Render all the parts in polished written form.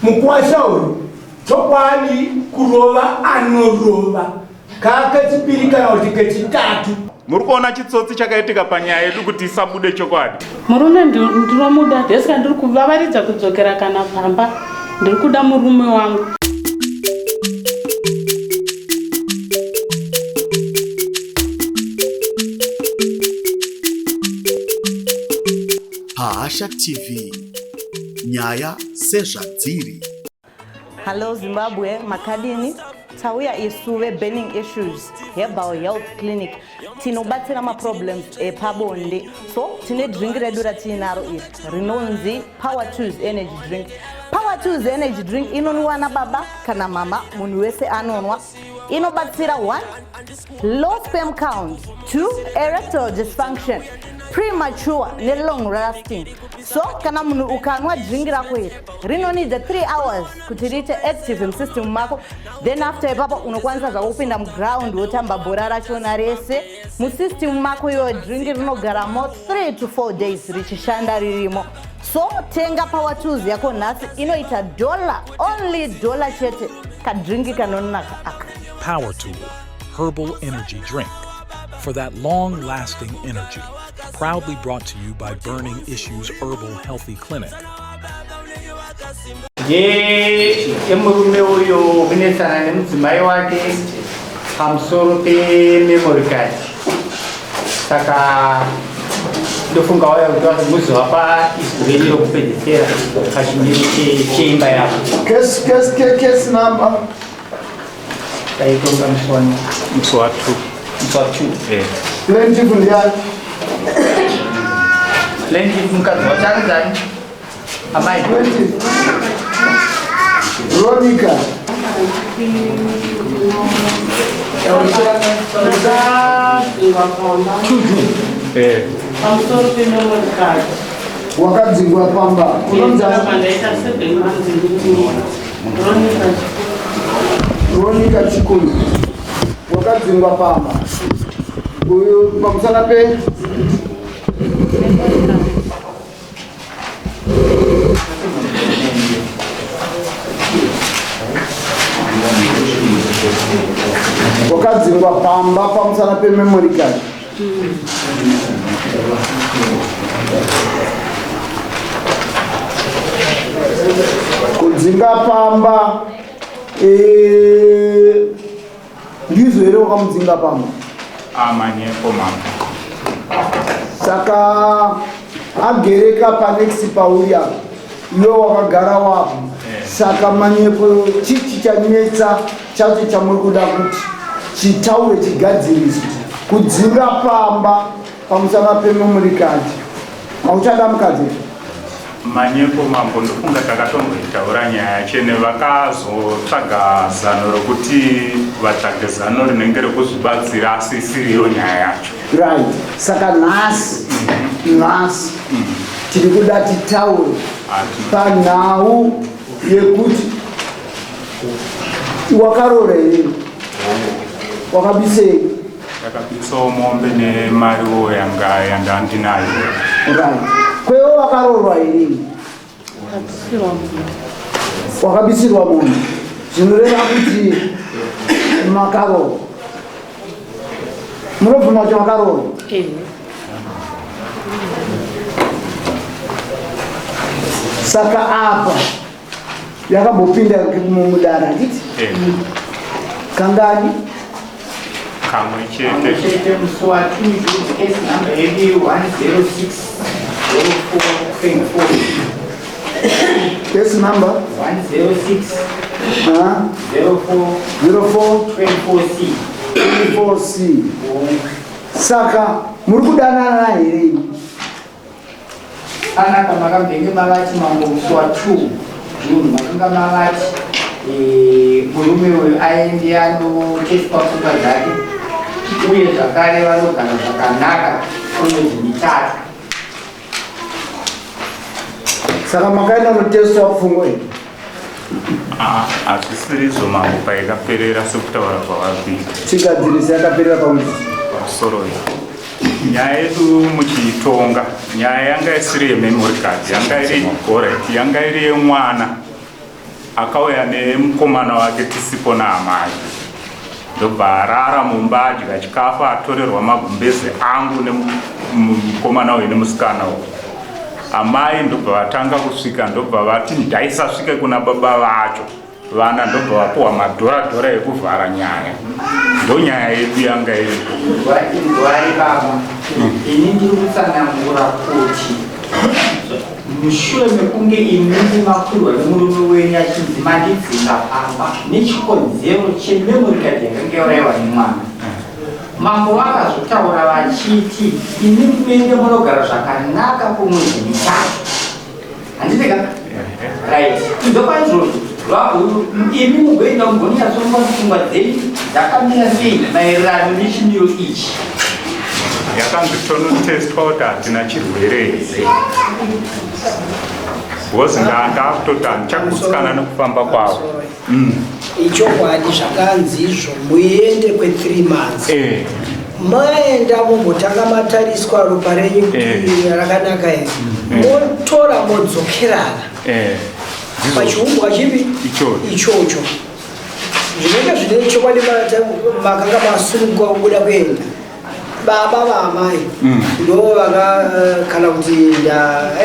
Mukwasha uyu chokwadi kurova anorova kakechipiri kana kuti kechitatu. Muri kuona chitsotsi chakaitika panyaya yedu kuti isabude chokwadi. Murume ndinomuda ndesika ndiri kuvavaridza kudzokera kana pamba ndiri kuda murume wangu. Pahasha TV nyaya sezvadziri. Hello Zimbabwe, makadini? Tauya isu veBurning Issues Herbal Health Clinic tinobatsira maproblems epabonde. So tine drink redu ratiinaro iri rinonzi Power Tools Energy Drink. Power Tools Energy Drink inonwiwa nababa kana mama, munhu wese anonwa. Inobatsira one low sperm count, two erectile dysfunction, premature nelong lasting. So kana munhu ukanwa drink rako iri rinonidza 3 hours kuti riite active musystem mako, then after ipapo unokwanisa zvako kupinda muground wotamba bhora rachona rese musystem mako. Iwo drink rinogaramo 3 to 4 days richishanda ririmo. So tenga Power Tools yako nhasi, inoita dollar only, dollar chete, kadrinki kanonaka aka. Power Tool Herbal Energy Drink for that long lasting energy. Proudly brought to you by Burning Issues Herbal Healthy Clinic. Yemurume uyo kunetsana nemudzimai wake pamusoro pememory card, saka ndofunga wauya kuti muzovapa izwi renyu rokupedzisira pachimiro cheimba yavo. Case number? Taitonga musi wani? Musi wa 2. Musi wa 2. Eh. Plaintiff ndiani? Plaintiff mukadzi wacho anonzani, amai? Plaintiff Veronica. Ndakadzingwa pamba Eh. pamusoro pememory card. Wakadzingwa pamba, unonzani? Ndaita 7 months ndiri Veronica. Veronica Chikuni, wakadzingwa pamba uyu pamusana pe Memory card. Wakadzingwa pamba pamusana pememory card. Kudzinga pamba, ndizvo here? Wakamudzinga pamba? Amanyepo, mama. Saka agereka panext pauri apa, iwe wakagara wapo. Saka manyepo, chichi chanetsa chacho chamuri kuda kuti chitaure chigadziriswe? Kudzinga pamba pamusana pememory card, hauchada mukadzi? Manyepo, mambo. Ndofunga takatomboitaura nyaya yachene. Vakazotsvaga zano rokuti vatsvage zano rinenge rekuzvibatsira, asi isiriyo nyaya yacho. Right, saka nhasi tiri kuda titaure panhau yekuti wakaroora here? Wakabisei? Ndakabisawo mombe nemariwo yanga yanga ndinayo. Right, kwewe wakaroorwa here? Wakabisirwa munhu, zvinoreva kuti makaroorwa. Munobvuma kuti makaroorwa? Saka apa yakambopinda mumudara, handiti? Eh. Kangani? Kamwe chete. Chete, musi wa 2 June, case number yedu 1060424. Case number? 106 04 04 24C. 24C. Saka muri kudanana here imi? Anaka makambenge mavati, mambo, musi wa 2 June makanga mavati murume uyu aende anoteswa pfungwa dzake, uye zvakare vanogara zvakanaka kwemwedzi 3. Saka makaenda notestwa pfungwa iyi? Ah, hazvisirizvo, mambo. Paikaperera sekutaura kwavari. Chigadzirisa, yakaperera pamwedzi. Pamusoro iyi nyaya yedu muchiitonga, nyaya yanga isiri yememory card, yanga iri correct, yanga iri yemwana. Akauya nemukomana wake tisipo naamai, ndobva arara mumba, adya chikafu, atorerwa magumbeze angu nemukomana uyu nemusikana uyu. Amai ndobva vatanga kusvika, ndobva vati ndaisasvike kuna baba vacho vana, ndobva vapuhwa madhora dhora ekuvhara nyaya. Ndonyaya yedu yanga iripo. Inzwai baba, ini ndiri kutsanangura kuti mushure mekunge imimi makwirwa nemurume wenyu achinzi mandidzinga pamba nechikonzero chememory card yakanga yaurayiwa nemwana, mambo vakazotaura vachiti imi muende munogara zvakanaka kumwedzi 3, handiti ka? Right, kubva paizvozvo imi mugoenda mugonyatsoronga pfungwa dzenyu dzakamira sei maererano nechimiro ichi. Yakanzi tonotestwa kuti hatina chirwere here, because ndakutoti handichagutsikana nekufamba kwavo. Ichokwadi zvakanzi izvo muende kwe3 months. Maenda mumbotanga matariswa ropa renyu kuti rakanaka here, motora modzokerana pachiumbwa chipi? Ichocho. Ichocho zvinenge zvine chokwadi. Makanga masununguka kubuda kuenda, baba vaamai ndo vaka kana kuti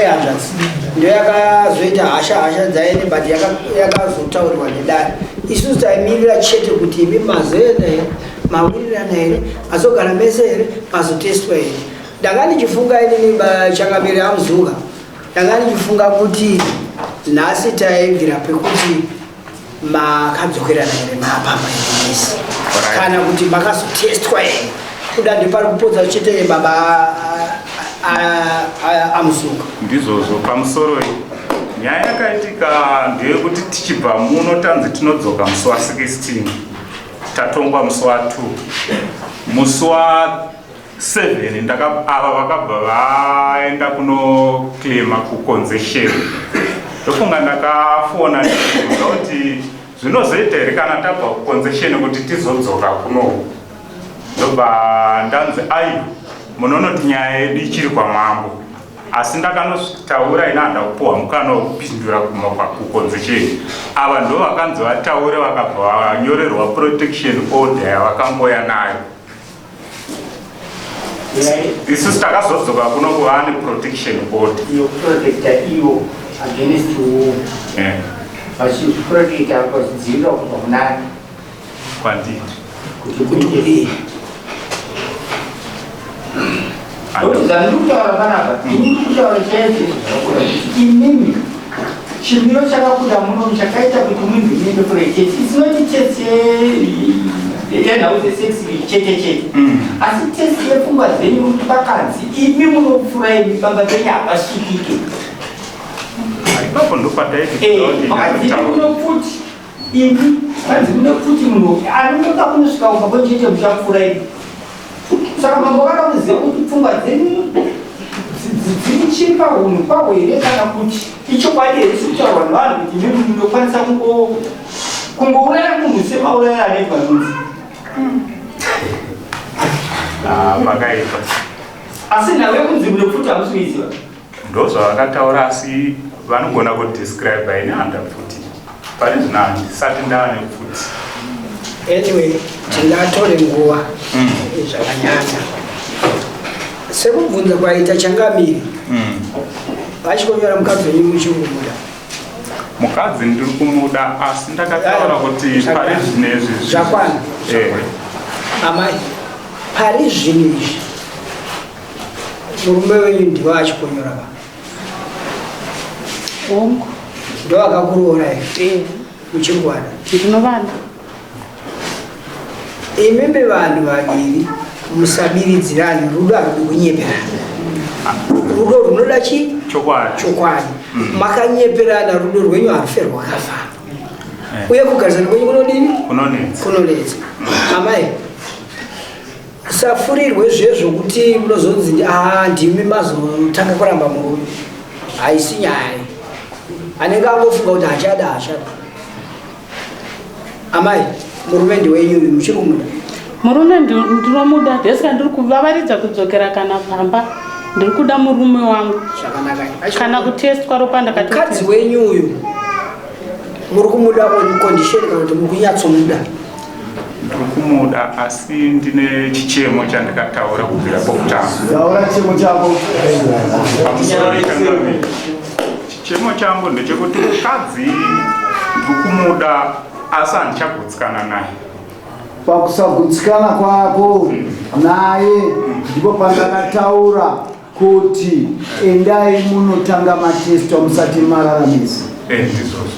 hanzvadzi ndo yakazoita hasha hasha dzaene, but yakazotaurirwa nedare. Isusu taimirira chete kuti imi mazoenda here, mawirirana here, mazogara mese here, mazotestwa here. Ndanga ndichifunga inini, changamire amuzuka, ndanga ndichifunga kuti nhasi taibvira pekuti makadzokerana here, mapamba here mese, kana kuti makazotestwa here. Kuda ndepari kupodza chete baba amuzuka. Ndizvozvo. Pamusoro iyi nyaya yakaitika ndeyekuti tichibva muno tanzi tinodzoka musi wa16, tatongwa musi wa2, musi wa7 ava vakabva vaenda kunoclaima kuconcession. Ndofunga ndakafona ndikabvunza kuti zvinozoita here kana tabva kuconcession kuti tizodzoka kuno. Ndobva ndanzi aiwa, munonoti nyaya yedu ichiri kwamambo. Asi ndakanotaura ina handa kupuhwa mukana wekupindura kuconcession. Ava ndo vakanzi vataure, vakabva vanyorerwa protection order yavakamboya nayo. Isusu takazodzoka kuno kuva neprotection order yokuprotecta ivo against war, vachizviprotecta, vachidzivirira kubva kunani? Kwandiri. Kuti kuite nokuti zvandiri kutaura panapa, ini ndiri kutaura chaizvo zvakabuda kuti imimi chimiro chakabuda muno chakaita kuti munzi muende kure test. It's not test yenhau dzesex chete chete, asi test yepfungwa dzenyu, kuti pakanzi imi munopfuura, imi pamba penyu hapasvikike. Ipapo ndopataiti. Pakanzi imi munopfuti, imi panzi munopfuti, munhu anonoka kunosvika kumba kwenyu chete muchapfuura imi. Saka mambo vakada kuziva kuti pfungwa dzenyu dziri pahunhu kwahwo here, kana kuti ichokwadi here chiri kutaurwa nevanhu kuti imi munokwanisa kungouraya munhu semauraya anoitwa nunzi. Pakaipa. Asi nhau yekunzi munopfuti hamusi kuiziva? Ndozvavakataura, asi vanogona kudescribe. Ini handapfuti, pari zvino handisati ndaane pfuti. Anyway, tingatore nguva zvakanyanya sekubvunza kwaita changamiri vachikonyora. Mukadzi wenyu muchiri kumuda? Mukadzi ndiri kumuda, asi ndakataura kuti pari zvino izvi Zvakwana. Amai, pari zvino izvi murume wenyu ndiwo achikonyora va? Hongu. Ndo akakuroora here? Eh. Muchingwana? Ndinovada. Imimi vanhu vaviri musabiridzirani. Rudo harudi kunyeperana, rudo runoda chi Chokwadi. Chokwadi. Makanyeperana, rudo rwenyu harufe rwakafamba, uye kugarisana kwenyu kunodini? Kunonetsa. Kunonetsa. Amai, usafurirwe zvezvokuti munozonzi a ndimi mazotanga kuramba murume. Haisi nyaya iyi. Anenge angofunga kuti hachada, hachada. Amai, murume ndiwenyu uyu, muchiri kumuda? Murume ndinomuda, ndesika ndiri kuvavaridza kudzokera kana pamba. Ndiri kuda murume wangu. Zvakanaka. Kana kutestwa ropa. Mukadzi Ndakati wenyu uyu. Muri kumuda on condition kana kuti muri kunyatsomuda? Ndiri kumuda, asi ndine chichemo chandakataura kubvira pokutanga. Taura chichemo chako. Pamusoro yechangamire, chichemo changu ndechekuti mukadzi ndiri kumuda, asi handichagutsikana naye. Pakusagutsikana kwako naye ndipo pandakataura kuti endai munotanga matestwa musati mararamisa. Ndizvozvo.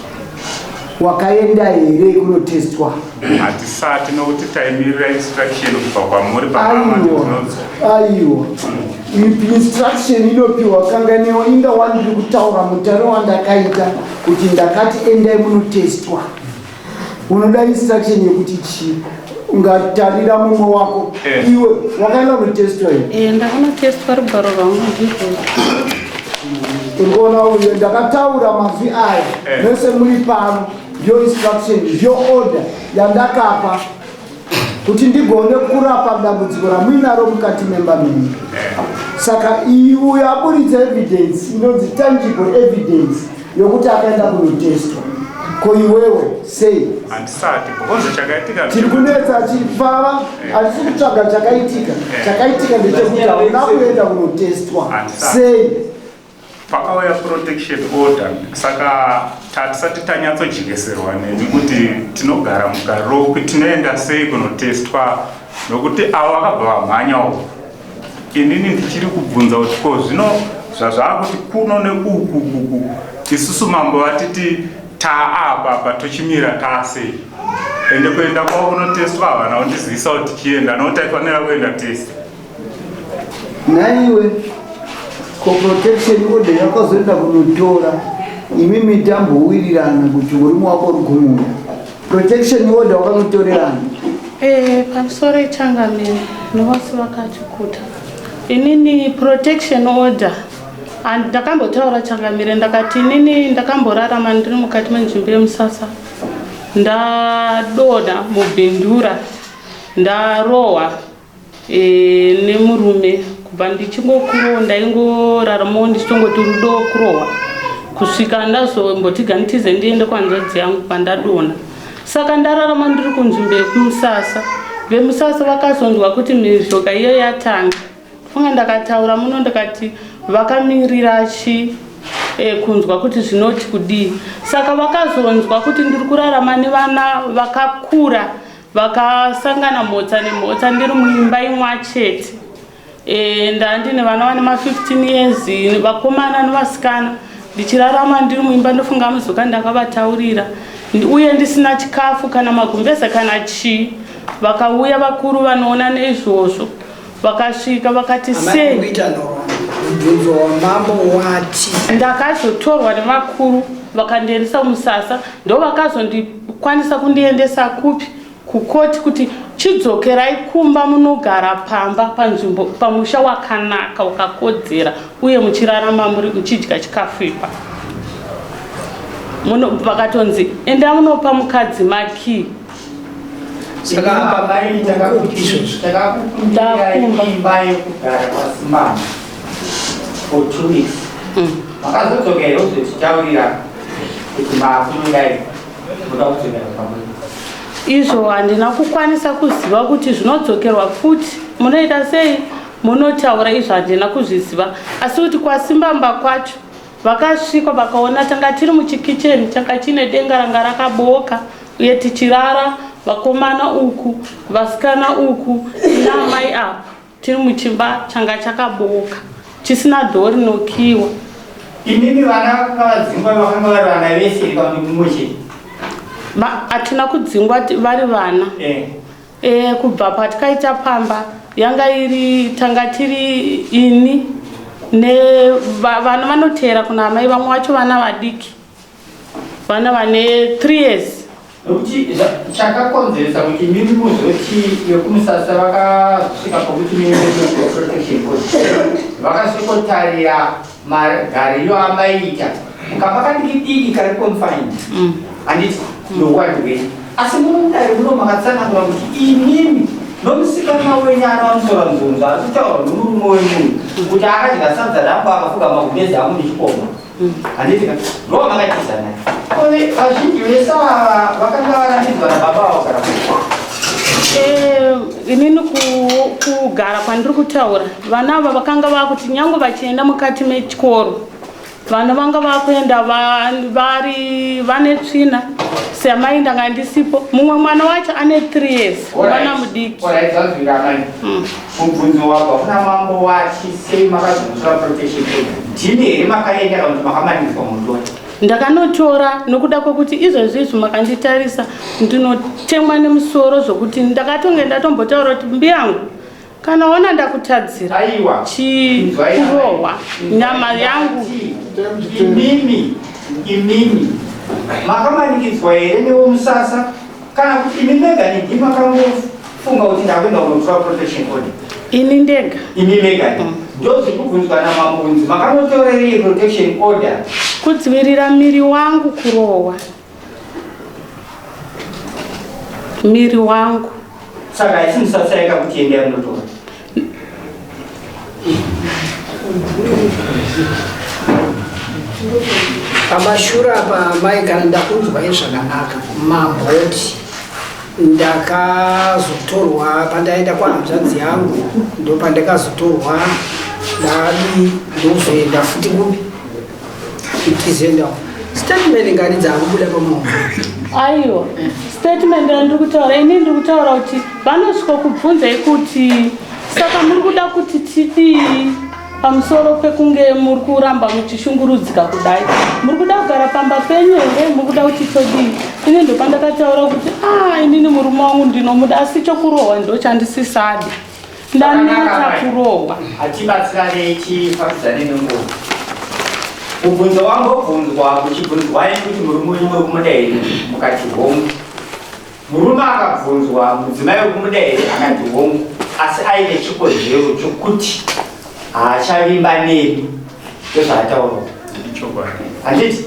Wakaenda here kunotestwa? Hatisati, nokuti taimirira instruction kubva kwamuri pamamati Aiwa. tinodzoka. Aiwa, instruction inopiwa kanganiwa. Inga wandiri kutaura mutare wandakaita kuti ndakati endai munotestwa. Unoda instruction yekuti chii? Ungatarira mumwe wako. Iwe wakaenda kunotestwa here? Ndakanotestwa, rugwaro rwangu ndirwo. Uri kuona uyo ndakataura mazwi aya mese muri pano. Ndiyo instruction, ndiyo order yandakapa kuti ndigone kurapa dambudziko ramuinaro mukati memba menyu. Saka uyo aburitsa evidence inonzi tangible evidence yokuti akaenda kunotestwa. Ko iwewe sei? Handisati, because chakaitika Tiri kunetsa chipfava, hatisi kutsvaga chakaitika. Chakaitika ndechekuti hauna kuenda kunotestwa. Handisati. Sei? Pakauya protection order, saka tatisati tanyatsojekeserwa nemi kuti tinogara mugaropi, tinoenda sei kunotestwa, nokuti avo vakabva vamhanyawo. Inini ndichiri kubvunza kuti ko zvino zvazvaakuti kuno neuku kuku, isusu mambo vatiti taapa apa, tochimira taasei? Ende kuenda kwavo kunotestwa havana kundizivisa kuti tichienda, nokuti taifanira kuenda tese. Naiwe, ko protection order yakazoenda kunotora imimi tambowirirana kuti murume wako uri kumuda, protection order wakanotorerana? Pamusoro ichangamire nevose vakachikuta, inini protection order and ndakambotaura changamire, ndakati inini ndakamborarama ndiri mukati menzvimbo yemusasa, ndadonha mubhindura, ndarohwa nemurume. Kubva ndichingokurawo ndaingoraramawo ndichitongoti rudo kurohwa, kusvika ndazomboti ganitize ndiende kwanzvadzi yangu kwandadonha. Saka ndararama ndiri kunzvimbo yekumusasa. Vemusasa vakazonzwa kuti mhirizhoga iyo yatanga. Funga ndakataura muno, ndikati vakamirira chi kunzwa kuti zvinoti kudii. Saka vakazonzwa kuti ndiri kurarama nevana vakakura vakasangana mhotsa nemhotsa, ndiri muimba imwe chete. Ndandine vana vane ma15 years, vakomana nevasikana, ndichirarama ndiri muimba. Ndofunga muzoka ndakavataurira, uye ndisina chikafu kana magumbeza kana chii. Vakauya vakuru vanoona neizvozvo, vakasvika vakati sei Kuita nhoroondo, mubvunzo wamambo wati Ndakazotorwa nevakuru vakandiendesa musasa, ndo vakazondikwanisa kundiendesa kupi? Kukoti, kuti chidzokerai kumba munogara pamba panzvimbo pamusha wakanaka wakakodzera, uye muchirarama muri muchidya chikafu ipa. Vakatonzi enda munopa mukadzi makii. Saka Apa mai takakukumbirai imba yekugara kwasimama for 2 weeks. Makazodzoka here kuzotitaurira kuti maakunodai muda kudzokera pamwe? Izvo handina kukwanisa kuziva kuti zvinodzokerwa futi, munoita sei, munotaura. Izvo handina kuzviziva, asi kuti kwasimbamba kwacho vakasvika vakaona tanga tiri muchikicheni changa chine denga ranga rakaboka, uye tichirara vakomana uku, vasikana uku, naamai apa, tiri muchimba changa chakaboka chisina dhoo rinokiwa. Imimi vana vakanga vadzingwa vakanga vari vana vese kana kuti mumwe chete? Hatina kudzingwa vari vana. Kubva patikaita pamba yanga iri tanga tiri ini nevana vanoteera kuna amai. Vamwe vacho vana vadiki, vana vane 3 years. Nokuti chakakonzeresa kuti mimi muzoti vekumusasa vakasvika pokuti mimi protection order, vakasvikotarira magariro amaiita mukamba kadiki diki kari confined, handiti? Nouwandu hwenyu, asi mumudare muno makatsanangura kuti imimi nomusikana wenyu ana vamusora nzunzu ari kutaura nomurume wemunhu kuti akadya sadza rangu, akafuga magumbezi angu nechikomba, handiti ka? Ndo makatiza naye. Vazhinji vese ava vakanga varambidzwa nababa vavo kana kuti? Inini kugara kwandiri kutaura, vana ava vakanga vakuti nyange vachienda mukati mechikoro, vana vanga vakuenda vari vane tsvina. Samai ndanga ndisipo, mumwe mwana wacho ane 3 years, mwana mudiki. Alright, zvanzwika amai. Mubvunzo wabva kuna mambo wachi sei makazonotora protection order? Ndimi here makaenda kana kuti makamanidzwa munotora? Ndakanotora nokuda kwekuti izvezvi izvi makanditarisa, ndinotemwa nemusoro zvokuti ndakatonge ndatombotaura kuti mbiyangu, kana ona ndakutadzira Aiwa. chikurohwa nyama yangu. Imimi makamanikidzwa here newomusasa kana kuti imi mega ndimi makangofunga kuti ndakuenda kunotora protection order? Ini ndega. Imi mega. Ndozviri kubvunzwa namambo kunzi makanotorerei protection order? Kudzivirira miri wangu kurohwa, miri wangu. Saka haisi musasa yakakuti endai munotora? Pamashure apa mai, kana ndakunzwai zvakanaka, mamboti ndakazotorwa pandaenda kwahanzvadzi yangu, ndo pandakazotorwa ndadi ndokuzoenda futi kupi tizoendawo. Statement ngani dzakubuda pamunhu? Aiwa, statement yandiri kutaura ini, ndiri kutaura kuti vanosvika kubvunzai kuti saka muri kuda kuti tidii pamusoro pekunge muri kuramba muchishungurudzika kudai? Muri kuda kugara pamba penyu here? Muri kuda kuti todii? Ini ndopandakataura kuti a inini murume wangu ndinomuda, asi chokurohwa ndo chandisisadi, ndaneta kurohwa. Hatibatsiranei, tifambidzane nenguva. Mubvunzo wambobvunzwa muchibvunzwai kuti murume wenyu muri kumuda here, mukati hongu. Murume akabvunzwa mudzimai wekumuda here, akati hongu, asi aine chikonzero chokuti haachavimba nemi, ndozvaataurawo. Ichokwadi. Handiti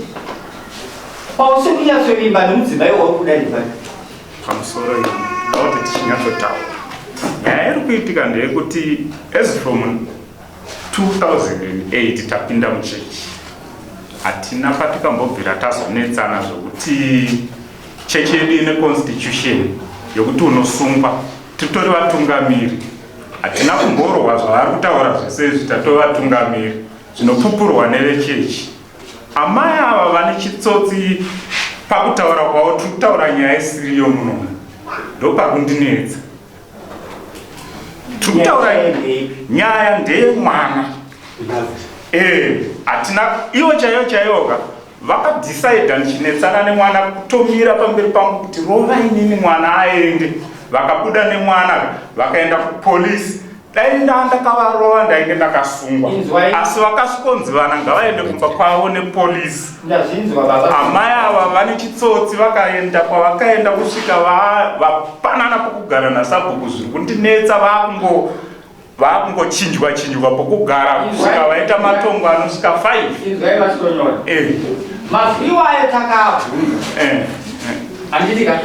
pausi kunyatsovimba nemudzimai wauri kuda ndipani? Pamusoro iyi, ndakuti tichinyatsotaura nyaya iri kuitika ndeyekuti as from 2008 tapinda muchechi, hatina patikambobvira tazonetsana zvokuti chechi yedu ine constitution yokuti unosungwa. Titori vatungamiri, hatina kumborohwa. Zvavari kutaura zvese izvi, tatova vatungamiri, zvinopupurwa nevechechi. Amai ava vane chitsotsi pakutaura kwavo. Tiri kutaura nyaya isiriyo muno, ndopakundinetsa. Tiri kutaura nyaya ndeyemwana. Hatina ivo chaiyo chaiyoka vakadhisaidha ndichinetsana nemwana, kutomira pamberi pangu kuti rova inini mwana aende. Vakabuda nemwana vakaenda kupolisi. Dai ndaa ndakavarova, ndainge ndakasungwa. Inzwai. Asi vakasvikonzi vana ngavaende kumba kwavo nepolisi. Ndazvinzwa baba. Amai ava vane chitsotsi. Vakaenda kwavakaenda kusvika vapanana pokugara nasabhuku. Zviri kundinetsa, vaakungochinjwa chinjwa pokugara kusvika vaita matongo anosvika 5. Inzwai vachitonyora. Mazwi iwayo takaabvunza, handiti ka?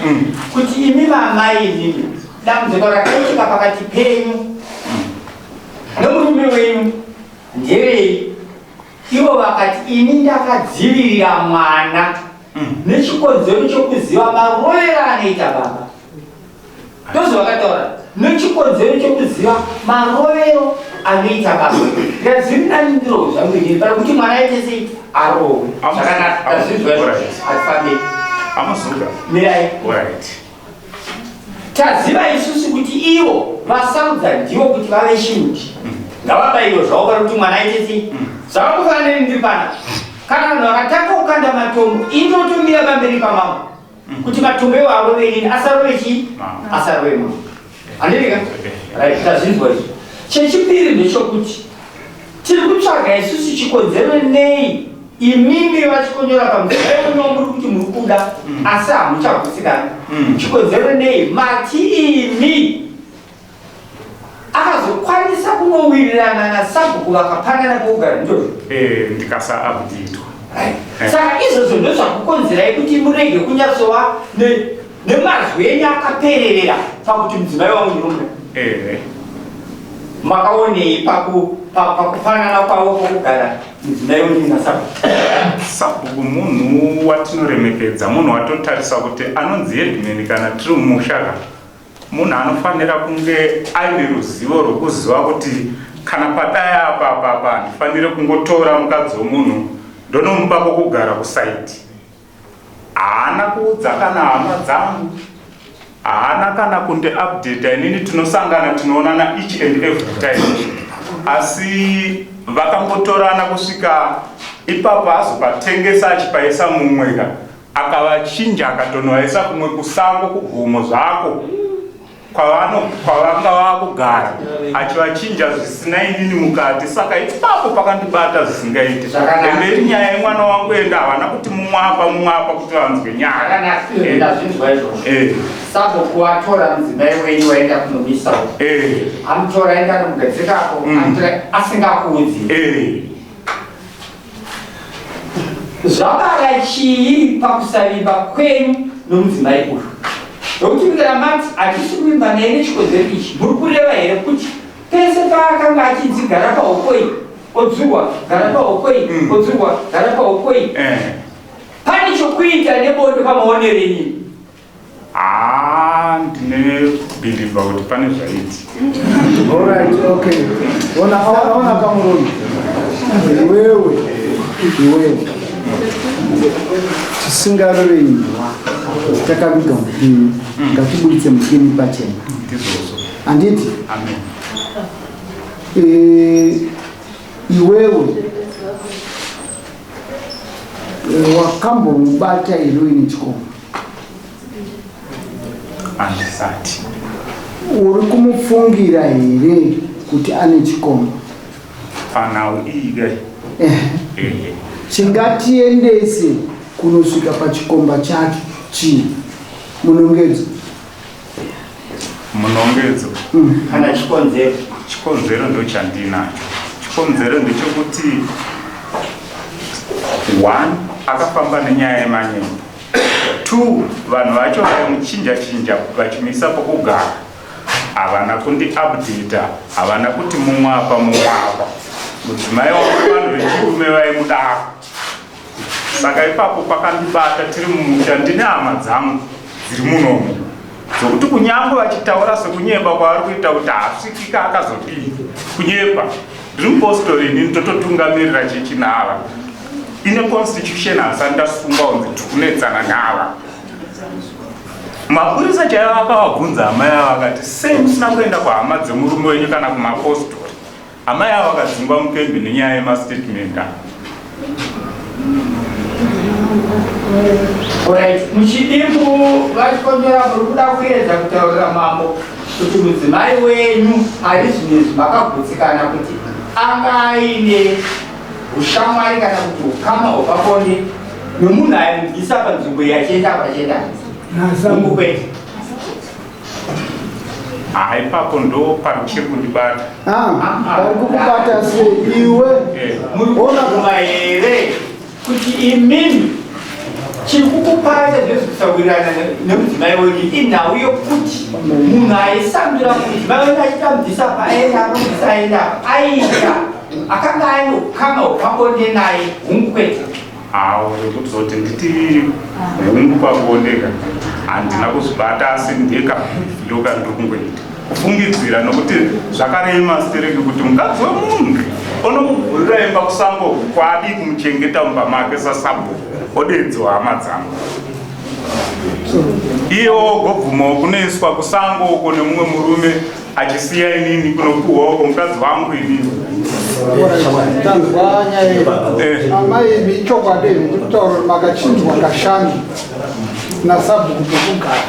Kuti imi vamai, imimi dambudziko rakaitika pakati penyu nomurume wenyu nderei? Ivo vakati ini ndakadzivirira mwana nechikonzero chokuziva marovero anoita baba. Ndozvavakataura, nechikonzero chokuziva marovero anoita baba. Ndazviri nani ndiro zvangu inini pana kuti mwana aite sei, arohwe. Zvakanaka, tazvinzwa izvozvo. Hatifambei. Amuzuka. Mirai. Alright. Taziva isusu kuti ivo vasarudza ndivo kuti vave chiuti, ngavabayiwe zvavo pari kuti mwana aite sei. Zvakangofanana neni ndiri pana, kana vanhu vakatanga kukanda matombo, indotomira pamberi pamambo kuti matombo iwo arove inini, asarove chii, asarove mambo, handiti ka? Right, tazvinzwa izvi. Chechipiri ndechekuti tiri kutsvaga isusu chikonzero nei imimi vachikonyora pamudzimai uno muri kuti muri kuda asi hamuchagutsikani. Chikonzero nei mati imi akazokwanisa kunowirirana nasabhuku vakapanana pokugara, ndizvozvo? Ndikasaabuditwa. Saka izvozvo ndozvakukonzerai kuti murege kunyatsova nemazwi enyu akapererera pakuti mudzimai wangu ndinomuda. Makaonei pakufanana kwavo kwokugara mudzimai wenyu nasabhuku? Sabhuku munhu watinoremekedza, munhu watotarisa kuti anonzi headman kana tiri mumusha ka. Munhu anofanira kunge aine ruzivo rwekuziva kuti kana padai apa apa apa handifanire kungotora mukadzi wemunhu ndonomupa kwokugara kusaiti. Haana kuudza kana hama dzangu, haana kana kundiupdata inini. Tinosangana tinoonana each and every time, asi vakangotorana kusvika ipapo azopatengesa achipaisa mumweka akavachinja akatonovaisa kumwe kusango kugomo zvako kwavanga vakugara achivachinja zvisina inini mukati. Saka ipapo pakandibata zvisingaiti. Ende iri nyaya yemwana wangu, ende havana kuti mumwe apa mumwe apa kuti vanzwe nyaya. Ndazvinzwa izvozvo. Sabhuku watora mudzimai wenyu waenda kunomisa, amutora aenda nomugadzikako, amutora asingakuudzi. Zvabara chii pakusavimba kwenyu nomudzimai uyu? Nokuti mukira mati hatisi kuvimba naye nechikonzero ichi, muri kureva here kuti pese paakanga achinzi gara pahokoi odzurwa, gara pahokoi odzurwa, gara pahokoi, pane chokuita nebonde pamaonero enyu? Haa, ndine believe kuti pane zvaiti. Alright, okay. Ona, ona, ona kamurume. Iwewe, iwewe. Tisingarove imbwa takaviga mupini, ngatiburitse mupini pachena. Ndizvozvo. Handiti? Amen. Iwewe wakambomubata here uine chikomba? Handisati. Uri kumufungira here kuti ane chikomba? Panhau iyi ke? Ehe. Chingatiendese kunosvika pachikomba chacho chii? Munongedzo. Munongedzo. Kana chikonzero. Chikonzero ndo chandinacho. Chikonzero ndechekuti one, akafamba nenyaya yemanyepo. Two, vanhu vacho vaimuchinja chinja vachimisa pokugara, havana kundiupdata, havana kuti mumwe apa mumwe apa. Mudzimai wangu vanhu vechirume vaimudaro. Saka ipapo pakandibata tiri mumusha, ndine hama dzangu dziri munomu dzokuti kunyange vachitaura sekunyemba kwavari kuita kuti haasvikika akazodii, kunyepa. Ndiri mupostori inini, tototungamirira chechi nava ine constitution, hasani ndasungwa kunzi tikunetsana nava. Mapurisa chaivo akavabvunza amai avo akati, sei musina kuenda kuhama dzemurume wenyu kana kumapostori? Amai avo vakadzingwa mukembi nenyaya yemastatement aya. Alright, muchidimbu vachikonyora, muri kuda kuedza kutaurira mambo kuti mudzimai wenyu ari zvinezvi makagutsikana kuti anga aine ushamwari kana kuti ukama hwepabonde nomunhu aimubvisa panzvimbo iyi achienda pachienda mungu kwete? Ha, ipapo ndo pari kundibata. Ah, vari kukubata sei iwe? Muri kubvuma here kuti imimi chiri kukupai chazvezi kusawirirana nemudzimai wenyu inhau yokuti munhu aisandura mudzimai wenyu achitamubvisa paenda akamubvisa aenda apa aita akanga aine ukama hwepabonde naye, hungu kwete? Hawo zvekutozoti nditi hungu pabonde ka, handina kuzvibata, asi ndeka ndoka ndiri kungoita kufungidzira, nokuti zvakarema stereki kuti mukadzi wemunhu onomuvhurira imba kusango kwadi kumuchengeta mumba make sasabhuku, odedziwa hama dzangu, iyewo ogobvumawo kunoiswa kusango uko nemumwe murume, achisiya inini kunopuhwa uko mukadzi wangu inini. Tanzwa nyaya iyi. Amai, imi ichokwadi here ndikutaura kuti makachinjwa kashanu nasabhuku pekugara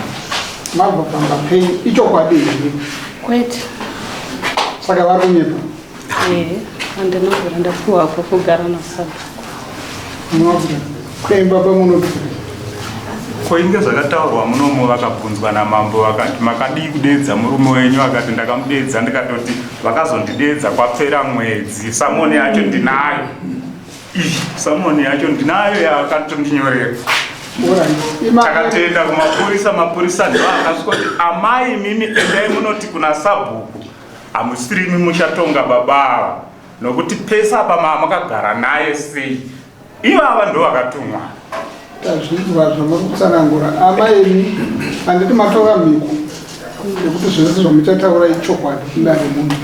mabva pamba penyu? Ichokwadi here? Kwete. Saka vari kunyepa? Ehe, handinobvira ndapuwa pokugara nasabhuku. Munobvira kuimba pamunobvira? Koinge zvakataurwa munomu, vakabvunzwa namambo vakati, makadii kudeedza murume wenyu? Akati, ndakamudeedza, ndikatoti vakazondideedza kwapera mwedzi. Samoni yacho ndinayo. Ih, samoni yacho ndinayo yaakatondinyorera. Takatoenda kumapurisa, mapurisa ndo akasvika kuti, amai, mimi endai munoti kuna sabhuku. Hamusirimi muchatonga baba ava nokuti pese apa maa makagara naye sei ivava ndo vakatumwa. Tazvinzwa zvamuri kutsanangura amai imi, handiti matora mhiko yekuti zvese zvamuchataura ichokwadi kudare muno.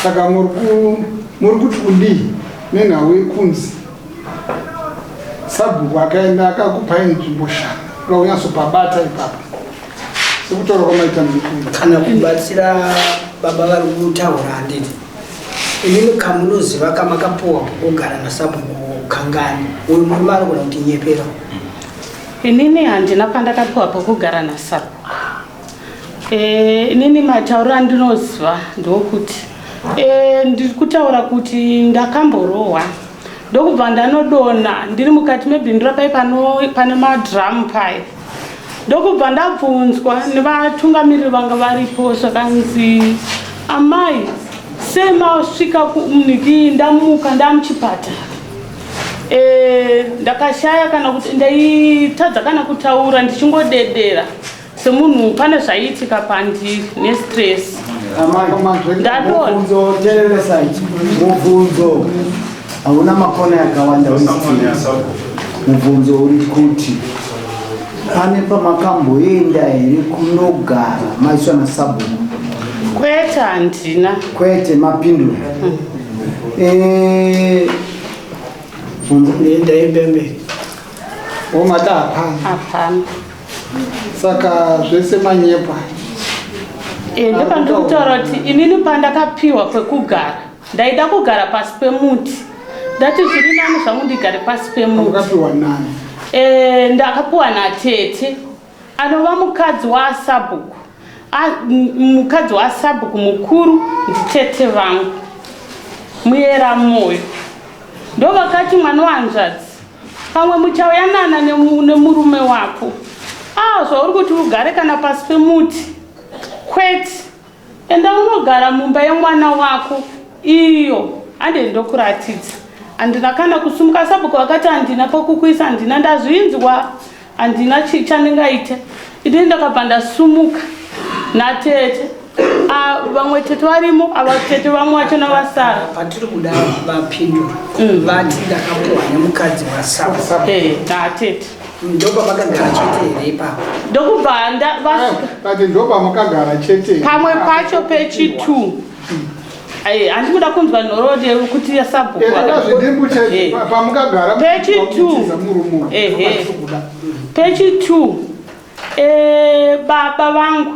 Saka muri kuti kudii nenhau yekunzi sabhuku akaenda akakupai nzvimbo shanu kuda kunyatsopabata ipapo sekutaura kwamaita mhiko kana kubatsira baba vari kutaura handiti imimi kamunoziva kamakapuwa pokugara nasabhuku kangani uyu murume anogona kutinyepera Inini handina pandakapiwa pokugara nasabhuku. Inini matauro andinoziva ndokuti ndiri kutaura kuti ndakamborohwa ndokubva ndanodonha ndiri mukati mebindu pai pane madhiramu pai ndokubva ndabvunzwa nevatungamiriri vanga varipo zvakanzi amai sei masvika kuniki ndamuka ndamuchipatara ndakashaya kana kuti ndaitadza kana kutaura ndichingodedera semunhu pane zvaiitika pandiri nestress. Ndadona. Tereresai mubvunzo hauna makona akawanda. Mubvunzo uri kuti pane pamakamboenda here kunogara maiswa nasabhuku? Kwete, handina. Kwete, mapindura. Bvunzo. Ndaipemberi. Womata hapana. Hapana. Saka zvese manyepa. Ndopandiri kutaura kuti inini pandakapiwa pekugara ndaida kugara pasi pemuti. Ndati zviri nani zvangu ndigare pasi pemuti. Wakapiwa nani? Ndakapiwa natete anova mukadzi waasabhuku. Mukadzi wasabhuku mukuru nditete vangu muyera moyo, ndo vakati mwana wanzvadzi pamwe muchauyanana nemurume wako. Zvauri kuti ugare kana pasi pemuti, kwete, enda unogara mumba yemwana wako iyo ande ndokuratidza. Handina kana kusumuka. Sabhuku vakati handina pokukuisa, handina, ndazvinzwa, handina chandingaite ini. Ndakabva ndasumuka natete. Vamwe tete varimo ava, tete vamwe vachona vasara. Patiri kuda vapindura vati ndakapuwa nemukadzi wasabhuku. Natete. Ndopamakagara chete here ipapo? Ndokubva vasvika. Ati ndopamakagara chete? Pamwe pacho pechi2. Handisi kuda kunzwa nhoroondo yekuti yasabhuku. Zvidimbu chete, pamukagara. Pechi2. Murume. Ehe, pechi2 baba vangu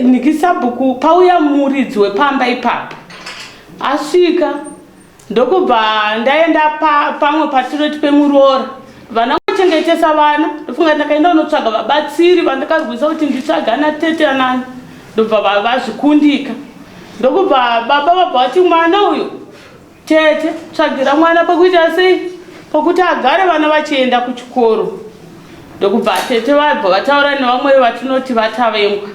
nikisabhuku pauya muridzi wepamba ipapo asvika, ndokubva ndaenda pamwe patinoti pemuroora vana kuchengetesa vana. Ndofunga ndakaenda unotsvaga vabatsiri vandakarwisa kuti nditsvaga ana tete anani, ndobva vazvikundika. Ndokubva baba vabva vati mwana uyu, tete, tsvagira mwana pekuita sei, pokuti agare vana vachienda kuchikoro. Ndokubva tete vabva vataura nevamwe vatinoti vatavengwa,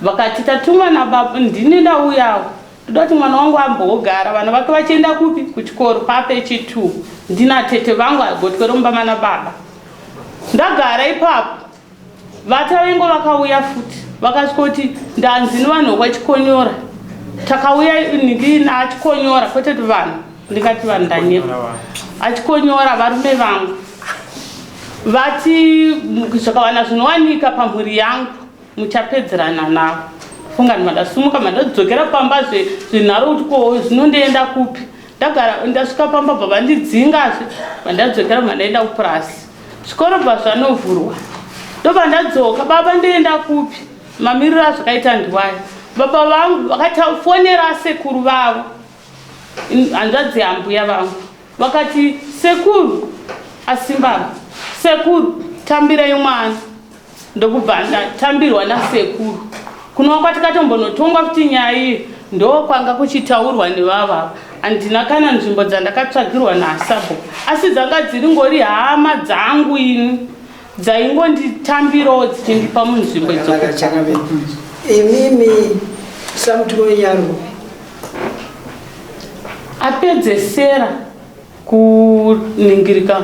vakati tatumwa nababa, ndini ndauyawo, ndoda kuti mwana wangu ambogara vana vake vachienda kupi, kuchikoro. Papechi2 ndina tete vangu agotwere mumba mana baba. Ndagara ipapo, vatavengo vakauya futi, vakasvika kuti ndanzi nevanhu vekwachikonyora takauya niki naachikonyora, kwete kuti vanhu, ndingati vanhu ndanyepa, achikonyora varume vangu vati zvakawana zvinowanika pamhuri yangu muchapedzerana navo. Funga mandasumuka mandadzokera pamba zvenharo kuti ko zvinondienda kupi. Ndagara, ndasvika pamba bva vandidzingazve, vandadzokera, mandaenda kupurasi. Zvikoro bva zvanovhurwa, ndobva ndadzoka. Baba, ndoenda kupi? Mamiriro azvakaita ndiwayo. Baba vangu vakatafonera sekuru vavo, hanzvadzi yambuya vangu, vakati sekuru asimbaba, sekuru, tambirai mwana. Ndokubva ndatambirwa nasekuru kunova kwatikatombonotonga kuti nyaya iyi ndokwanga kuchitaurwa nevavava. Handina kana nzvimbo dzandakatsvagirwa nasabhuku, asi dzanga dziri ngori hama dzangu ini dzaingonditambirawo dzichindipa munzvimbo Changabe, imimi samutumo wenyarume Apedzesera kuningirika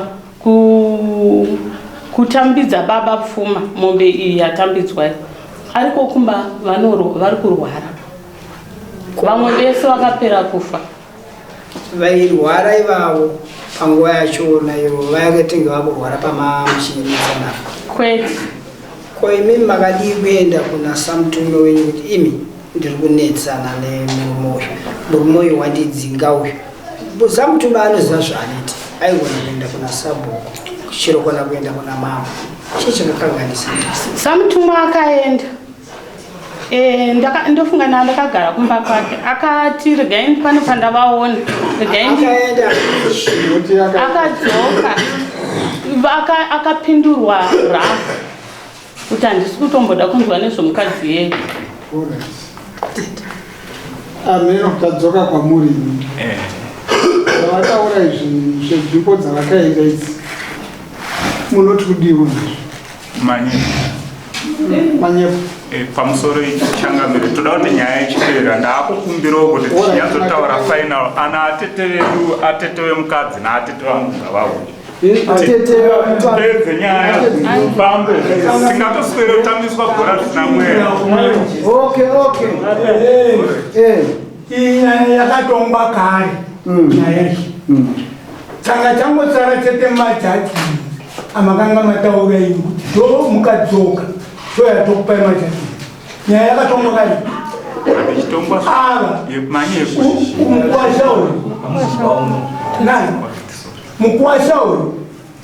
kutambidza baba pfuma, mombe iyi yatambidzwa ariko kumba, vari kurwara. Vamwe vese vakapera kufa. Vairwara ivavo panguva yachona ivo vakatenge vakurwara pamamuchinetsana? Kwete. Ko imimi makadii kuenda kuna samutume wenyu kuti imi ndiri kunetsana nemurume uyu, murume uyu wandidzinga uyu? Samutume anoziva zvaanoita, aigona kuenda kuna sabhuku chero kona kuenda kuna mambo. Chii chakakanganisa? Samutumwa akaenda. Eh, ndofunga na ndakagara kumba kwake akati regai pano pandavaona regai akadzoka akapindurwa rafu kuti handisi kutomboda kunzwa nezvomukadzi yedu. Ameno tadzoka kwamuri. Zvavataura izvi zvenzvimbo dzavakaenda idzi, munoti kudiwo nazvo? Manyepo. Manyepo. Pamusoro changamire, toda kuti nyaya ichipera. Ndaakukumbirawo kuti tichinyatsotaura final, ana atete vedu, atete vemukadzi naatete vangu ngavauye. Pedze nyaya fambe, tingatoswero tambiswa bhora zvisina mweya. Okay. Iyi nyaya yakatongwa kare. Nyaya iyi changa changotsara chete majaji amakanga mataura ini kuti do mukadzoka toyatokupai majaji. Nyaya yakatongwa kare. Ichitongwa. Ava manyepo. Mukwasha uyu nani, mukwasha uyu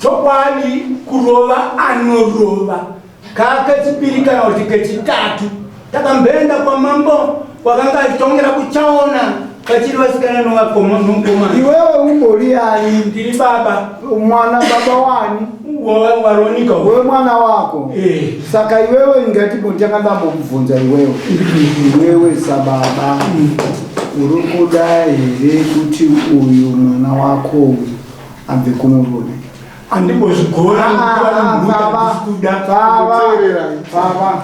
chokwadi kurova anorova kakechipiri kana kuti kechitatu. Takamboenda kwamambo wakanga achitongera kuchaona vachiri vasikana novakomana. Iwewe umbori ani? Ndiri baba. Mwana baba wani? Waronika. We mwana wako. Saka iwewe ngatimbotanga ndambokubvunza iwewe. Iwewe sababa uri kuda here kuti uyu mwana wako uyu abve kumurume? Andimbozvigona. Baba, baba, baba,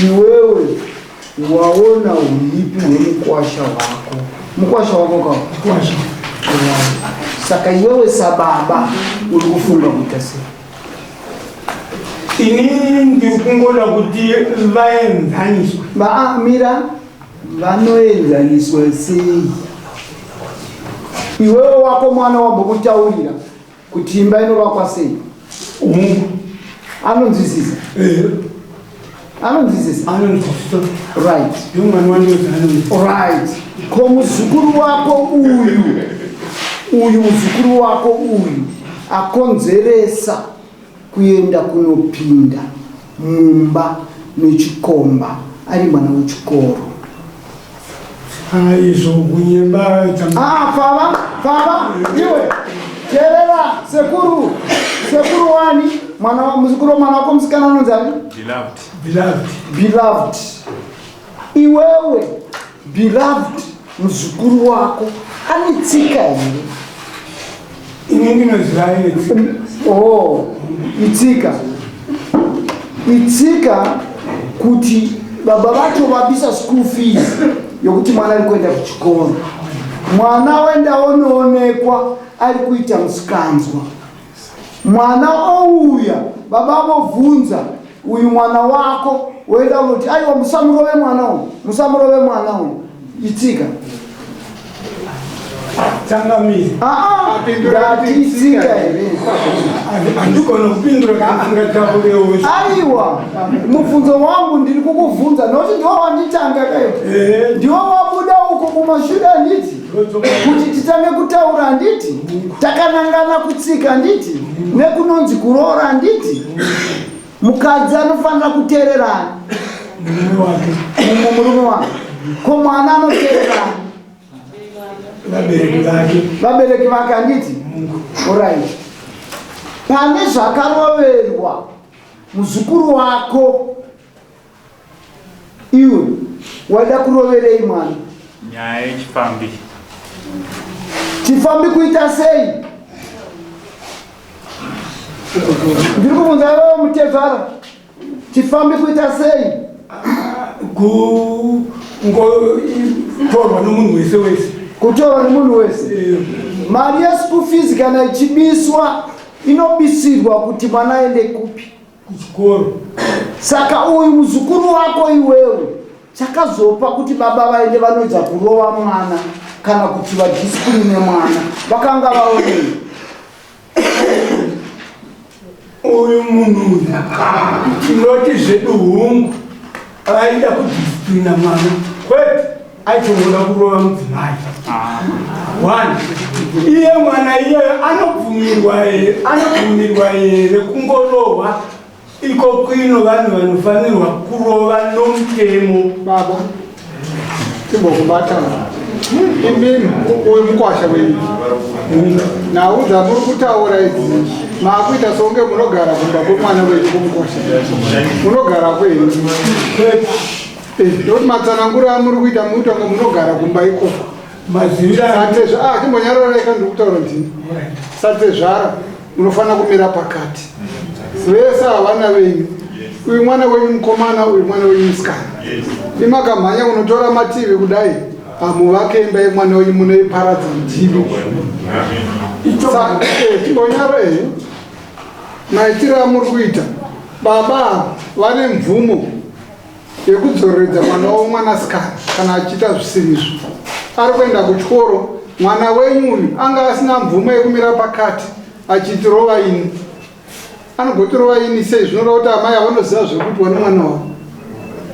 iwewe waona uipi hwemukwasha wako, mukwasha wako ka Mukwasha. Saka iwewe sababa uri kufunga kuita sei? Ini ndiri kungoda kuti vaenzaniswe. Mira, vanoenzaniswa sei? Iwewe wako mwana wambokutaurira kuti imba inovakwa sei? Hungu. Anonzwisisa? Anonzwisisa? Anonzwisisa. Right. Ndiyo mwana wandiozi anonzwisisa. Right. Ko muzukuru wako uyu, uyu muzukuru wako uyu akonzeresa kuenda kunopinda mumba mechikomba ari mwana wechikoro? Ah, izvo kunyemba. Ah, baba, baba, iwe teerera sekuru, sekuru wani mwana wa muzukuru wa mwana wako musikana anonzi ani? Beloved. Beloved. Beloved. Iwewe beloved, muzukuru wako ane tsika here? Ini ndinoziva ine tsika. Oh, itsika. Itsika kuti baba vacho vabisa school fees yokuti mwana ari kuenda kuchikoro. Mwana wenda onoonekwa ari kuita musikanzwa. Mwana ouya, baba vobvunza uyu mwana wako, woenda unoti aiwa musamurove mwana uyu, musamurove mwana uyu. Itsika. Changamire. Ah, ndati itsika here? Handigona kupindura angatakurewo. Aiwa, mubvunzo wangu ndiri kukubvunza nokuti ndiwo wanditanga kayo, ndiwo wabuda uko kumashure handiti, kuti titange kutaura handiti, takanangana kutsika handiti, nekunonzi kuroora handiti. Mukadzi anofanira kuteererani Murume wake. Mumwe murume wake. Ko mwana anoteererani? Vabereki vake. Vabereki vake handiti? Alright. Pane zvakaroverwa muzukuru wako, iwe wada kuroverei mwana? Nyaya yechifambi. Chifambi kuita sei? Ndiri kubvunza iwewe mutezvara, chifambi kuita sei? Kungotorwa nomunhu wese wese. Kutorwa nemunhu wese. Mari yeschool fees kana ichibiswa inobisirwa kuti mwana aende kupi? Kuchikoro. Saka uyu muzukuru wako iwewe Chakazopa kuti baba vaende vanoedza kurova mwana kana kuti vadisipurine mwana vakanga vaonei? Uyu munhu uyu tinoti zvedu hungu vaida kudisipurina mwana kwete aitongoda kurova mudzimai one iye mwana iyeyo anobvumirwa here anobvumirwa here kungorohwa Iko kwino vanhu vanofanirwa kurova nomutemo. Baba, timbokubata imimi uyu mukwasha wenyu nhau dzamuri kutaura idzi maakuita songe munogara kumba kwemwana wenyu kumukwasha munogara kwenyu ndokuti matsananguro amuri kuita mukuita kunge munogara kumba ikoko mazivira ah, timbonyararaika ndikutaura ndini satezvara munofanira kumira pakati vese havana venyu uyu mwana wenyu mukomana uyu mwana wenyu musikana imakamhanya kunotora mativi kudai hamuvake imba yemwana wenyu munoiparadza mutivi timbonyaro ehe maitiro amuri kuita baba vane mvumo yekudzoreredza mwana wavo mwanasikana kana achiita zvisirizvo ari kuenda kuchikoro mwana wenyu uyu anga asina mvumo yekumira pakati achiti rova ini anogoti rova ini sei zvinoreva kuti amai avanoziva zvekuitwa nemwana wavo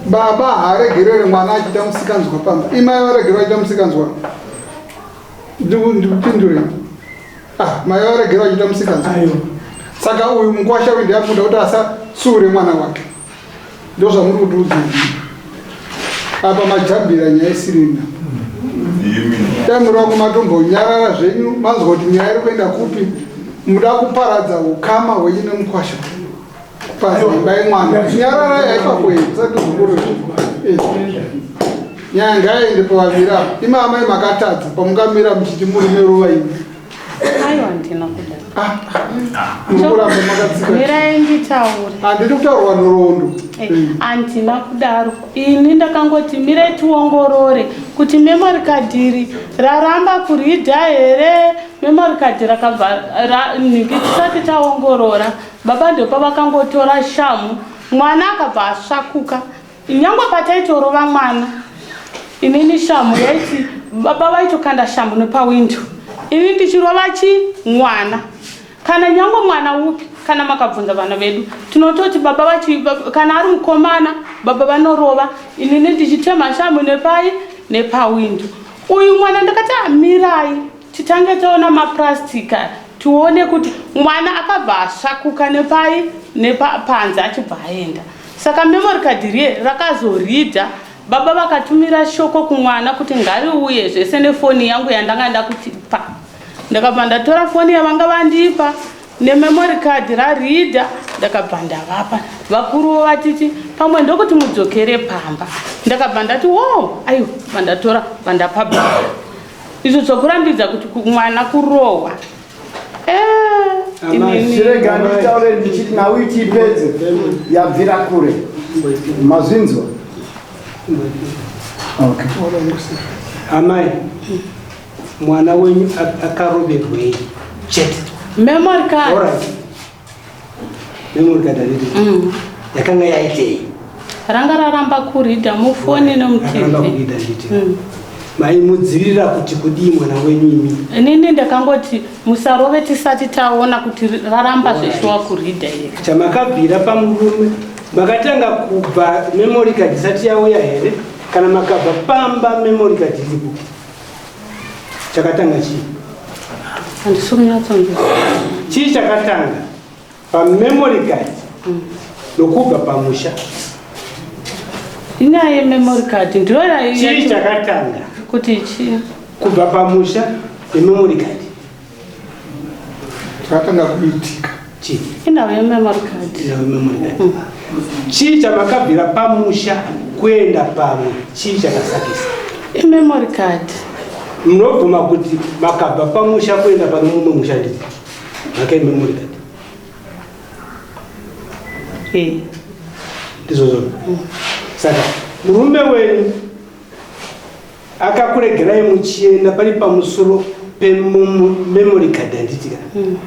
baba haaregerere mwana achiita musikanzwa pamba imai varegerwa achiita musikanzwa ndikupindure ah mai varegerwa achiita musikanzwa saka uyu mukwasha uyu ndiamuda kuti asasuure mwana wake ndozvamuri kutiudza apa majambira nyaya isirina dai muri wangu matombonyarara zvenyu manzwa kuti nyaya iri kuenda kupi muda kuparadza ukama hwenyu nemukwasha kuparadza imba yemwana nyararai haipapo here musati zvikuru eh. nyaya ngaiende pavaviri apa imi amai makatadza pamungamira muchiti murume ruva imi Aiwa ndina kuda. Ah, murikuramba makatsika. Mirai nditaure. Handidi kutaurwa nhoroondo. Eh, handina kudaro. Ini ndakangoti mirai tiongorore kuti memory card iri raramba kuridha here memory card rakabva nhingi tisati taongorora baba ndopavakangotora shamu mwana akabva asvakuka Nyangwe pataitorova mwana inini shamhu yaiti baba vaitokanda shamhu nepawindo ini ndichirova chi mwana kana nyangwe mwana upi kana makabvunza vana vedu tinototi baba vachi kana ari mukomana baba vanorova inini ndichitema shamhu nepai nepawindo uyu mwana ndakati amirai titange taona maplastic aya tione kuti mwana akabva asvakuka nepai nepanze achibva aenda Saka memory card riye rakazoridha baba vakatumira shoko kumwana kuti ngariuye zvese nefoni yangu yandanga ndakutipa. Ndakabva ndatora foni yavanga vandipa nememory card raridha ndakabva ndavapa. Vakuru vatiti pamwe ndokuti mudzokere pamba. Ndakabva ndati wo aiwa vandatora vandapa baba. Izvo zvokurambidza kuti mwana kurohwa Chirega nditaure ndichiti nhau ichipedze yabvira kure. Mazvinzwa? Okay. Amai, mwana wenyu akaroverwei chete? Memory card. All right. Memory card handiti? Yakanga yaitei? Ranga raramba kuridha mufoni nemutv. Raramba kuridha handiti? Mm. Maimudzivirira kuti kudii mwana wenyu imi? Inini ndakangoti musarove tisati taona kuti raramba zveshuwa kuridha here. Chamakabvira pamurume makatanga kubva memory card isati yauya here kana makabva pamba memory card iripo? Chakatanga chii? Handisi kunyatsonzwa. Chii chakatanga pamemory card nokubva pamusha? Inyaya yememory card ndiyo Chii chakatanga? Kuti chii? Kubva pamusha nememory card. Chakatanga kuitika. Chii? Inhau yememory card. Inhau yememory card. Chii chamakabvira pamusha kuenda pamwe? Chii chakasakisa? Imemory card. Munobvuma kuti makabva pamusha kuenda pane mumwe musha nditi? Maka imemory card. Eh. Ndizvozvo. Saka murume wenyu akakuregerai muchienda pari pamusoro pememory card handiti ka mm.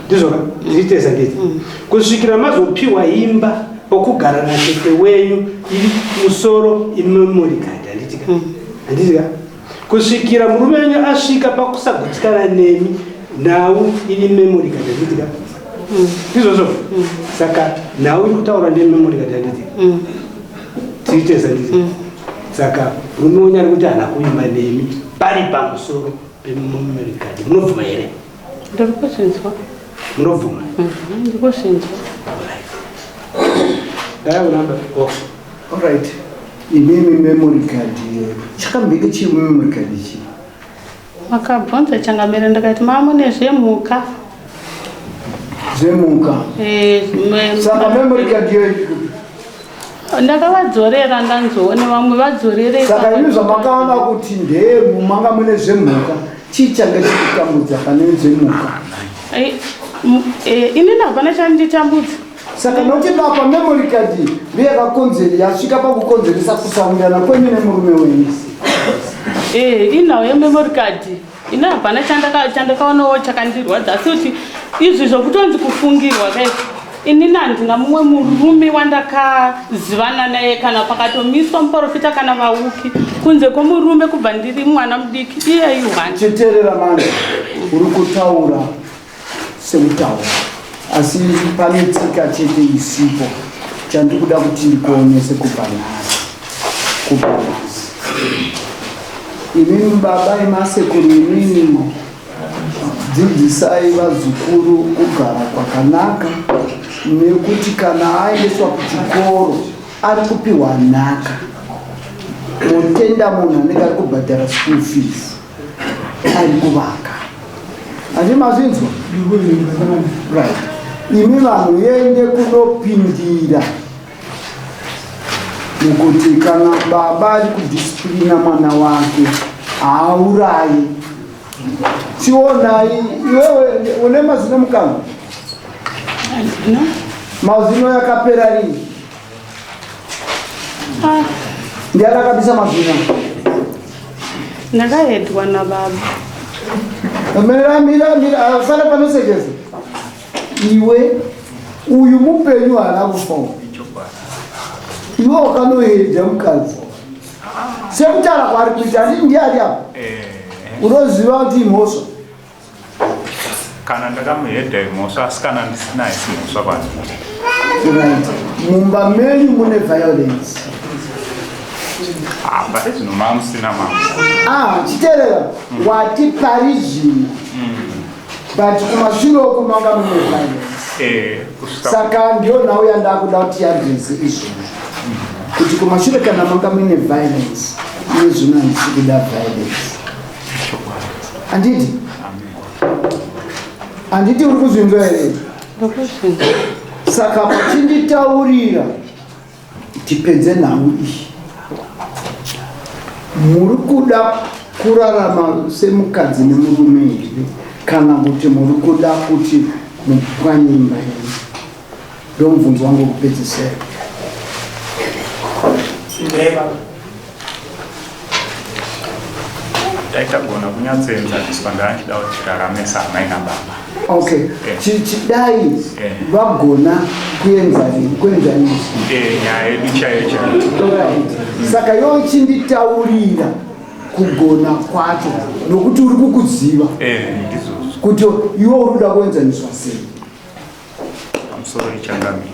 ndizvo ka ndiri tese handiti mm. kusvikira mazopiwa imba pokugara natete wenyu iri musoro imemory card handitika handitika kusvikira murume wenyu asvika pakusagutsikana nemi nhau iri memory card handitika ndizvozvo saka nhau iri kutaura ndememory card handitika tiri tese handiti saka murume wenyu ari kuti haana kuvimba nemi pari pamusoro pememory card munobvuma here Ndiri kuzvinzwa. Munobvuma? Mhm, ndiri kuzvinzwa. Ndayakunamba. Oh. Alright. Imimi memory card chakambenge chii memory card ichi? Makabvunza changamire ndikati mamo nezvemhuka. Zvemhuka. Eh, Saka memory card iyo Ndakavadzorera ndanzoone vamwe vadzorere. Saka imi zvamakaona kuti ndemu manga mune zvemhuka chii changa chikutambudza pane zvemhuka? Eh, eh, inini hapana chanditambudza. Saka nokuti apa memory card ndeyakakonzeri yasvika pakukonzeresa kusawirirana kwenyu nemurume wenyu. Eh, inhau yememory card ini hapana chandakaonawo chakandirwadza asi kuti izvi zvokutonzi kufungirwa kai inini handina mumwe murume wandakazivana naye kana pakatomiswa muprofita kana vauki kunze kwomurume kubva ndiri mwana mudiki iye ihwani Chiteerera manje, uri kutaura sekutaura asi pane tsika chete isipo chandikuda kuti ndikuonese kubva nhasi kubva nhasi imimi baba emasekuru imimi dzidzisai vazukuru kugara kwakanaka nekuti kana aendeswa kuchikoro ari kupiwa nhaka motenda munhu anenge ari kubhadhara school fees ari kuvaka handi mazvinzwa right imi vanhu yende kunopindira mukuti kana baba ari kudisciplina mwana wake haaurayi chionai iwewe une mazino mukanwa mazino yakapera rini Ah. Ndiani akabisa mazino? Ndakahedwa nababa. Mira, mira, mira, asana panosekesa. Iwe uyu mupenyu haana kufa. Iwe wakanohedha mukadzi. Sekutaura kwaari kuita handiti ndiye ari apa. Eh. Unoziva kuti imhosva. Kana ndakamuhedha imhosva asi kana ndisina haisi mhosva kwandiri. Right. Mumba menyu mune violence. Ah, pari zvino mamusina mama. Ah, chiterera. Mm. Wati pari zvino. Mm. But kumashure uku manga mune violence. Eh, Saka ndiyo nhau yandakuda kuti yadrese izvozvo. Kuti kumashure kana manga mune violence, iye zvino handisi kuda violence. Handiti? Handiti uri kuzvinzwa here? Saka muchinditaurira tipedze nhau iyi. Muri kuda kurarama semukadzi nemurume here kana kuti muri kuda kuti mupwanye imba yenyu? Ndomubvunzo wangu wekupedzisira. Dai tagona kunyatsoenzaniswa ndaachida kuti tirarame saamai nababa. Okay. Eh. Chidai eh. vagona kuenzaniswa. Eh, nyaya yedu chaiyo chaiyo. Right. Saka iwe uchinditaurira kugona kwacho nokuti uri kukuziva. Eh, ndizvozvo. Kuti iwe uri kuda kuenzaniswa sei? Pamusoro ichangamire.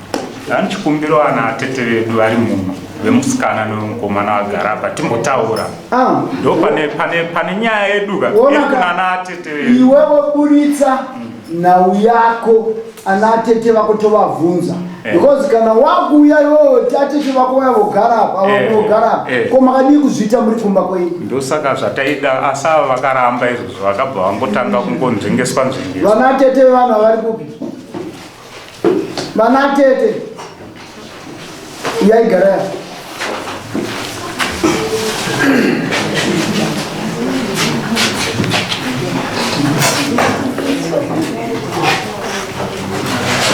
Ndani chikumbiro ana atete vedu vari muno vemusikana nevemukomana vagara apa timbotaura. Ah. Ndo pane pane pane nyaya yedu ka. Ona Iri ka- kuna ana atete vedu. Iwewe buritsa nhau yako ana atete vako tovabvunza Eh. because kana wakuuya iwewe atete vako vaya vogara apa Eh, vogara apa eh. ko makadii kuzviita muri kumba kwenyu Ndosaka zvataida asi ava vakaramba izvozvo vakabva vangotanga kungonzvengeswa nzvengeswa. Vana tete vevanhu vari kupi? Vana tete. Uyai garai.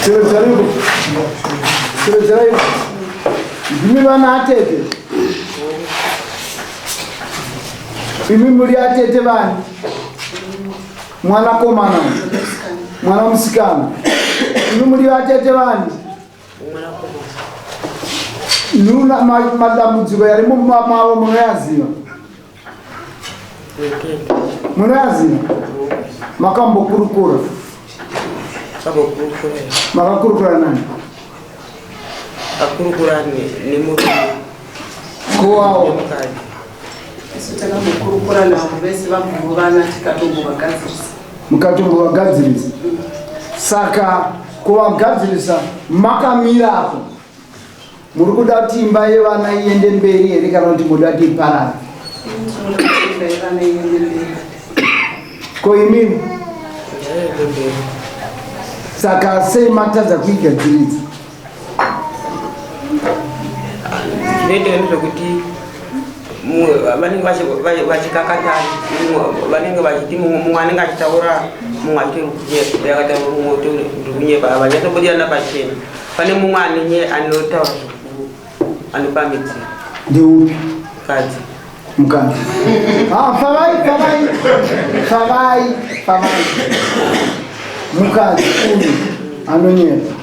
Cheredzeraiko. Cheredzeraiko. Ndimi vana tete. Imi muri atete vani? Mwanakomana. Mwana musikana. Imi muri vatete vani? Nuna madambudziko yari mumba mavo munoyaziva? Munoyaziva? Makambokurukura? Makakurukura nani? Akurukura nemurume. Kowawo. Isu takambokurukura navo vese vamborovana tikatombovagadzirisa. Mukatombovagadzirisa. Saka kuvagadzirisa makamira apo. Muri kuda kuti imba yevana iende mberi here kana kuti muda kuti iparare? Tinoda kuti imba yevana iende mberi. Ko imimi? Saka sei matadza kuigadziridza? Zvinoita ndezvekuti vanenge vachikakatana, vanenge vachiti mumwe anenge achitaura, mumwe achiti yakataura, mumwe ndikunyepa, havanyatsobudirana pachena. Pane mumwe anenye anotaura anopamidzira. Ndeupi? Mukadzi. Mukadzi. Ah, pavai, pavai, pavai, pavai. Mukadzi uyu anonyepa.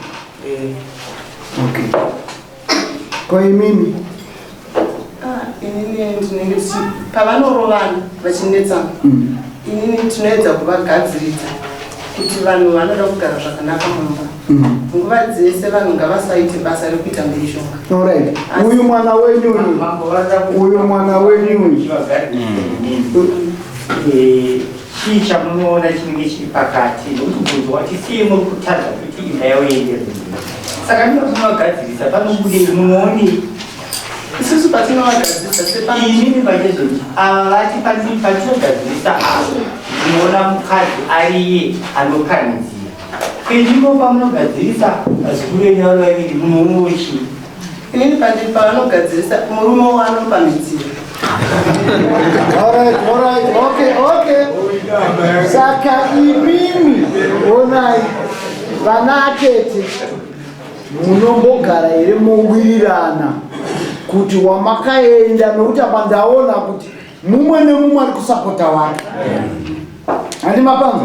Okay. Ko imimi? Ah, inini ndinenge pavanorovana vachinetsana, inini tinoedza kuvagadziridza kuti vanhu vanoda kugara zvakanaka mumba. Nguva dzese vanhu ngavasaite basa rekuita mhirizhonga. Alright. Uyu mwana wenyu uyu. Uyu mwana wenyu uyu. Chii chamunoona chinenge chiri pakati nokuti mubvunzo wati sei muri kutadza kuti imba yavo iende mberi? Saka ndinotinogadzirisa panobudei, munoonei? Isusu patinovagadzirisa sepainini pachezoti ava vati patinogadzirisa avo ndinoona mukadzi ariye anopanidzira kwenimo pamunogadzirisa vazukuru venyu vari vaviri munoonawo chii? Inini pavanogadzirisa murume wanopanidzira. Alright, alright, okay, okay. Saka imimi onai vana atete munombogara here mowirirana kuti wamakaenda, nokuti apa ndaona kuti mumwe nemumwe ari kusapota wake, handi mapanzo?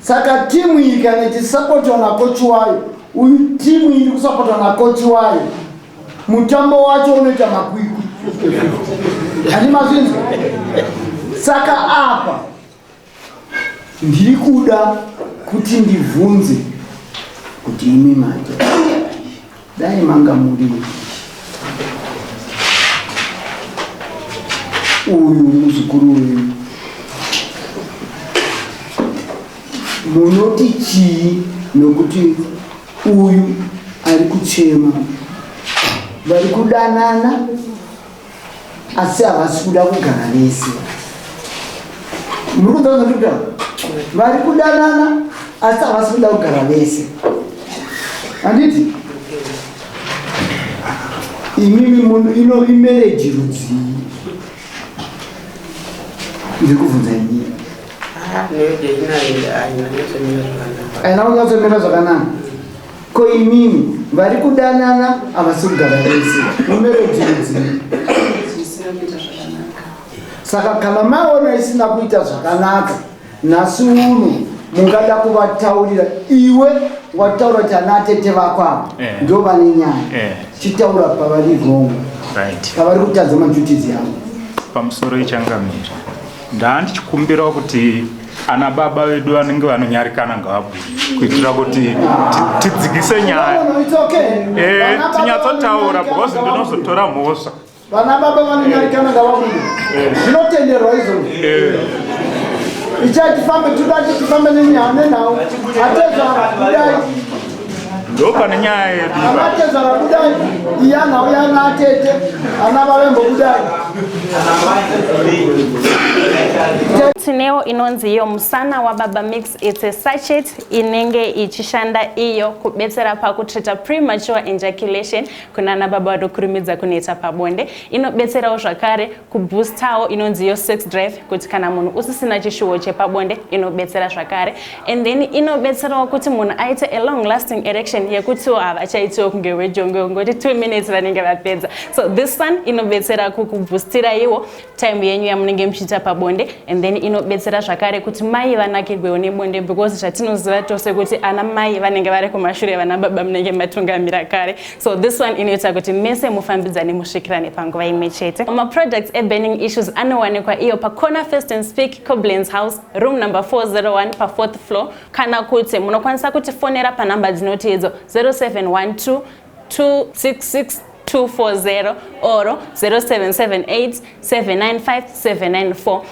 Saka timu iyi kana ichisapotwa nakochi wayo, uyu timu iri kusapotwa nakochi wayo, mutambo wacho unoita makwikwi, handi mazvinzwa? Saka apa ndiri kuda kuti ndibvunze kuti imi manje dai manga muri uyu muzukuru wenyu, munoti chii? Nokuti uyu ari kuchema, vari kudanana asi havasi kuda kugara vese. Muri kunzwa zvandiri kutaura? Vari kudanana asi havasi kuda kugara vese, handiti? Imimi munhu ino imarriage rudzii? Ndiri kubvunza inini. Aina kunyatsomira zvakanaka. Ko imimi, vari kudanana havasi kugara vese, imarriage rudzii? Zvisina kuita zvakanaka. Saka kana maona isina kuita zvakanaka nhasi uno, mungada kuvataurira? Iwe wataura kuti ana atete vako ava ndo vane nyaya. Chitaura pavari wrong, pavari kutadza maduties yavo. Pamusoro ichangamira, ndandichikumbirawo kuti ana baba vedu vanenge vanonyarikana ngavabude kuitira kuti tidzikise nyaya. No, no, it's okay. Vana baba Tinyatsotaura vanonyarikana because ngavabude. ndinozotora mhosva. Vana baba vanonyarikana ngavabude, zvinotenderwa izvozvo. Ichai tifambe, tudati tifambe nenyaya nenhau. Atezvara budai. Ndo pane nyaya yedu ipa. Anatezvara budai, iya nhau yana atete, ana vavembo budai. Tinewo inonzi iyo Musana waBaba Mix. It's a sachet inenge ichishanda iyo kubetsera pakutreata premature ejaculation kunana baba vanokurumidza kuneta pabonde. Inobetserawo zvakare kuboostawo inonzi iyo sex drive, kuti kana munhu usisina chishuwo chepabonde inobetsera zvakare. And then inobetserawo kuti munhu aite a long lasting erection yekutiwo havachaitiwo kunge wejongwe, ngoti 2 minutes vanenge vapedza. So this one inobetsera kukuboostira iwo time yenyu yamunenge muchiita pabonde and then ino Inobetsera zvakare kuti mai vanakirwewo nebonde, because zvatinoziva tose kuti ana mai vanenge vari kumashure, vana baba munenge matungamira kare. So this one inoita kuti mese mufambidzane, musvikirane panguva imwe chete. Maproducts eBurning Issues anowanikwa iyo pacorner First and Speke, Coblens House, room number 401, pafourth floor, kana kuti munokwanisa kutifonera panhamba dzinoti idzo 0712 266 240 or 0778 795 794.